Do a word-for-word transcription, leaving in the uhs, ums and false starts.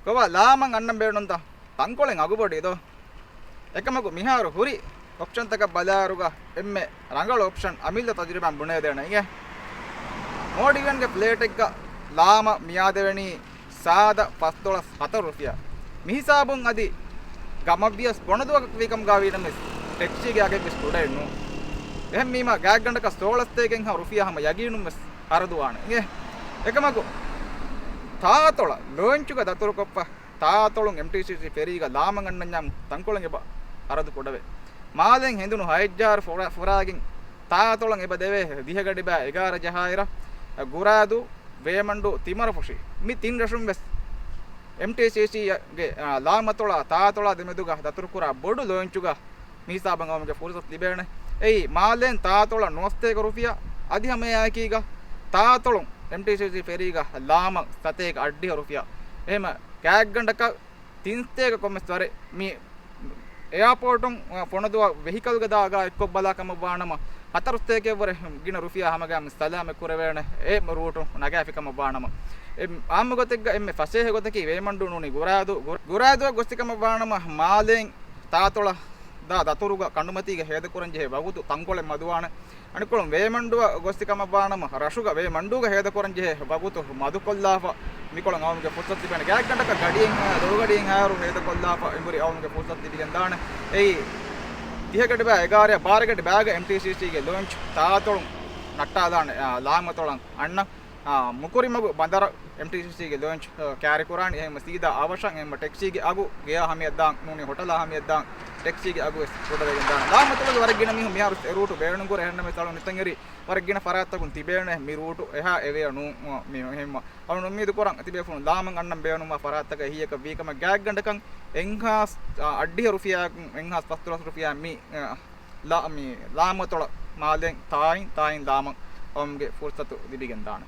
ކޮބާ ލާމަށް އަންނަން ބޭނުންތަ؟ ތަންކޮޅެއް އަގުބޮޑީ ދޯ؟ އެކަމަކު މިހާރު ހުރި އޮޕްޝަންތަކަށް ބަލާއިރުގަ އެންމެ ރަނގަޅު އޮޕްޝަން އަމިއްލަ ތަޖުރިބާން ބުނެދޭނެ އިނގޭ. މޯޑިވިއަންގެ ފްލެޓެއްގަ ލާމަށް މިއާދެވެނީ ސާދަ ފަސްދޮޅަސް ހަތަރު ރުފިޔާ. މިހިސާބުން އަދި ގަމަށްވިޔަސް ބޮނަދުވަހަކަށް ވީކަމުގަ ވީނަމަވެސް ޓެކްސީގެ އަގެއްވެސް ކުޑައެއް ނޫން. އެހެންވީމަ ގާތްގަނޑަކަށް ސޯޅަސް ސަތޭކަ ހަ ރުފިޔާ ހަމަ ޔަގީނުންވެސް އަރަދުވާނެ އިނގޭ. އެކަމަކު ތާއަތޮޅަށް ލޯންޗުގަ ދަތުރުކޮށްފަ ތާއަތޮޅުން އެމްޓީސީސީ ފެރީގަ ލާމަށް އަންނަންޏާމު ތަންކޮޅެއް އެބަ އަރަދު ކުޑަވޭ. މާލޭން ހެނދުނު ހައެއްޖަހާރަ ފުރާ-، ފުރާގެން ތާއަތޮޅަށް އެބަ ދެވޭ ދިހަ ގަޑިބައި އެގާރަ ޖަހާއިރަށް، އަ، ގުރާދޫ، ވޭމަންޑޫ، ތިމަރަފުށި މި ތިން ރަށުން ވެސް އެމްޓީސީސީގެ، އާ، ލާމަތޮޅާ ތާއަތޮޅާ ދެމެދުގަ ދަތުރުކުރާ ބޮޑު ލޯންޗުގަ މިހިސާބަށް އައުމުގެ ފުރުސަތު ލިބޭނެ. އެއީ، މާލޭން ތާއަތޮޅަށް ނުވަސަތޭކަ ރުފިޔާ، އަދި ހަމައެއާއެކީގަ ތާއަތޮޅުން އެމްޓީސީސީ ފެރީގަ ލާމަށް ސަތޭކަ އަށްޑިހަ ރުފިޔާ. އެހެމަ ގާތްގަނޑަކަށް ތިންސަތޭކަ ކޮންމެސް ވަރެއް މި އެއާޕޯޓުން، އަ، ފޮނަދުވާ ވެހިކަލްގެ ދާގަ އެއްކޮށް ބަލާ ކަމަށް ވާނަމަ، ހަތަރުސަތޭކައަށްވުރެ ގިނަ ރުފިޔާ ހަމަގައިމު ސަލާމަތް ކުރެވޭނެ އެ ރޫޓު ނަގާފި ކަމަށް ވާނަމަ. އެ އާއްމު ގޮތެއްގަ އެންމެ ފަސޭހަ ގޮތަކީ ވޭމަންޑޫ ނޫނީ ގުރާދޫ، ގުރ-، ގުރާދޫއަށް ގޮސްފި ކަމަށް ވާނަމަ، މާލޭން ތާއަތޮޅަށް ދާ ދަތުރުގަ ކަނޑުމަތީގަ ހޭދަކުރަން ޖެހޭ ވަގުތު ތަންކޮޅެއް މަދުވާނެ. އަނެއްކޮޅުން ވޭމަންޑޫއަށް ގޮސްފި ކަމަށް ވާނަމަ، ރަށުގަ ވޭމަންޑޫގަ ހޭދަކުރަން ޖެހޭ ވަގުތު މަދުކޮށްލާފަ މިކޮޅަށް އައުމުގެ ފުރުސަތު ލިބޭނެ. ގާތްގަނޑަކަށް ގަޑިއެއް ހާ-، ދޮގުގަޑިއެއް ހާއިރު ހޭދަކޮށްލާފަ އެނބުރި އައުމުގެ ފުރުސަތު ލިބިގެންދާނެ. އެއީ، ދިހަ ގަޑިބައި އެގާރަ ބާރަ ގަޑި ބައިގަ އެމްޓީސީސީގެ ލޯންޗް ތާއަތޮޅުން ނައްޓާލާނެ، އާ، ލާމަތޮޅަށް އަންނަ، އާ، މުކުރިމަގު ބަނދަރަށް އެމްޓީސީސީގެ ލޯންޗް، އާ، ކާރިކުރާނީ. އެހެންމަ ސީދާ އަވަށަށް އެހެންމަ ޓެކްސީގެ އަގު ގެޔާ ހަމަޔަށްދާން ނޫނީ ހޮޓަލާ ހަމަޔަށްދާން ޓެކްސީގެ އަގުވެސް ކުޑަވެގެންދާނެ. ލާމަތޮޅުގެ ވަރަށް ގިނަ މީހުން މިހާރު އެ ރޫޓު ބޭނުންކުރޭ. އެހެންނަމަވެސް އަޅުން ނިތަން އެރި ވަރަށް ގިނަ ފަރާތްތަކުން ތިބޭނެ މި ރޫޓު އެހާ އެވެޔަ ނޫން. މި އެހެންމަ އަޅުން އުއްމީދު ކުރަން ތިބޭފުޅުން ލާމަށް އަންނަން ބޭނުންވާ ފަރާތްތަކަށް އެހީއަކަށް ވީކަމަށް. ގާތްގަނޑަކަށް އެއްހާސް އަށްޑިހަ ރުފިޔާ، އެއްހާސް ފަސްދޮޅަސް ރުފިޔާ މި، އަ، ލާ-، މި ލާމަތޮޅަށް މާލޭން ތާއިން، ތާއިން ލާމަށް އައުމުގެ ފުރުސަތު ލިބިގެންދާނެ.